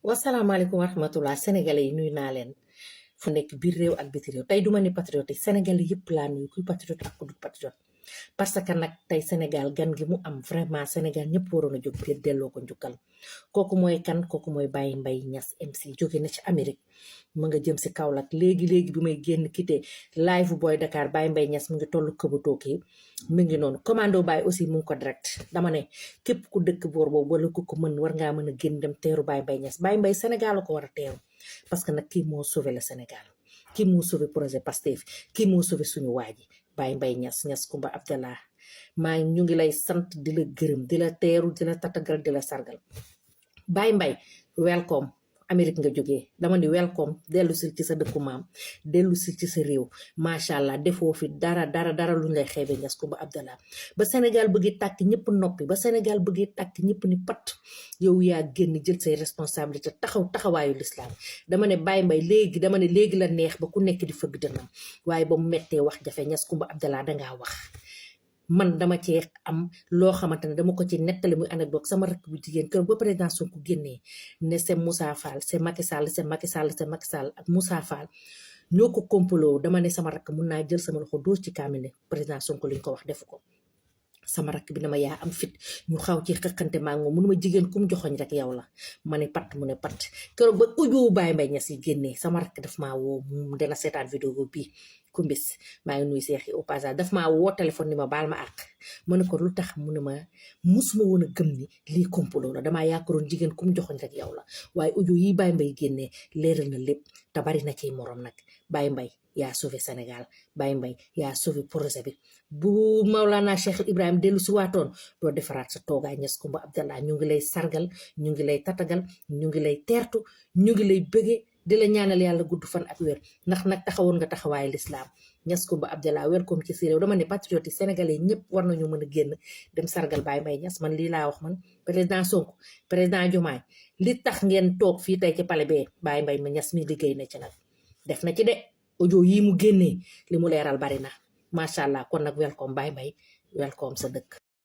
wasalaamaaleykum wa rahmatulah sénégalais yi nuyu naa leen fu nekk biir réew ak biti réew tey duma ni patriote yi sénégalais yëpp laa nuyu kuy patriote ak ku dul patriote parce que nag tey Sénégal gan gi mu am vraiment Sénégal ñëpp waroon a jóg biir delloo ko njukkal kooku mooy kan kooku mooy Baye Mbaye Niass MC jóge na ci Amérique mu nga jëm si Kaolack léegi bi may génn quitté live boy Dakar Baye Mbaye Niass mu ngi toll këbatoo kii mu ngi noonu commando Baye aussi mu ngi ko direct dama ne képp ku dëkk boor boobu wala ku ko mën war ngaa mën a génn dem teeru Baye Mbaye Niass Baye Mbaye Sénégal la ko war a teeru parce que nag kii moo sauvé le Sénégal kii moo sauvé projet Pastef kii moo sauvé suñu waa ji Baye Mbaye Niass Kumba Abdallah ñu ngi lay sant di la gërëm di la teeru di la tatagal di la sargal Baye Mbaye welcome Amérique nga jógee dama ni welcome dellu si ci sa dëkku maam dellu si ci sa réew macha allah defoo fi dara luñ lay xeebe Niass Kumba Abdallah ba Sénégal bëggi tàkk ñëpp noppi ba Sénégal bëggi tàkk ñëpp ni pat yow yaa génn jël say responsabilité taxawaayu lislaam dama ne Baye Mbaye léegi la neex ba ku nekk di fëgg dënam waaye ba mu mettee wax jafe Niass Kumba Abdallah dangaa wax man dama cee am loo xamante ne dama ko ci nettali muy anecdote sama rakk bu jigéen kër ba président Sonko génnee ne c'est Moussa Fall c'est Macky Sall c'est Macky Sall c'est Macky Sall ak Moussa Fall ñoo ko complot dama ne sama rakk mun naa jël sama loxo dóor ci kaamine président Sonko liñ ko wax defu ko sama rakk bi dama yaa am fit ñu xaw ci xëqante maa ngi mënuma jigéen kum joxoñ rek yow la ma ne pat mu ne pat keroog ba audio Baye Mbaye Niass yi génnee sama rakk daf maa woo mu dana seetaan vidéo bii kumbis maa ngi nuyu seex yi au passage daf maa woo téléphone ni ma baal ma àq ma ne ko lu tax mu ne ma musuma woon a gëm ni lii complot la damaa yaakaaroon jigéen kum joxoñ rek yow la waaye audio yi Baye Mbaye génnee leeral na lépp te bari na ciy morom nag Baye Mbaye yaa sauvé Sénégal Baye Mbaye yaa sauvé projet bi bu Maulana Cheikh Ibrahim dellu si waatoon doo defaraat sa toogaay Niass Kumba Abdallah ñu ngi lay sargal ñu ngi lay tatagal ñu ngi lay teertu ñu ngi lay bëgge di la ñaanal yàlla gudd fan ak wér ndax nag taxawoon nga taxawaayu lislaam Niass Kumba Abdallah welcome ci si réew dama ne patriote yi sénégalais ñëpp war nañu mën a génn dem sargal Baye Mbaye Niass man lii laa wax man président Sonko président Diomaye li tax ngeen toog fii tey ci palais bee Baye Mbaye Niass mi liggéey na ci nag def na ci de audio yi mu génnee li mu leeral bari na macha allah kon nag welcome Baye Mbaye welcome sa dëkk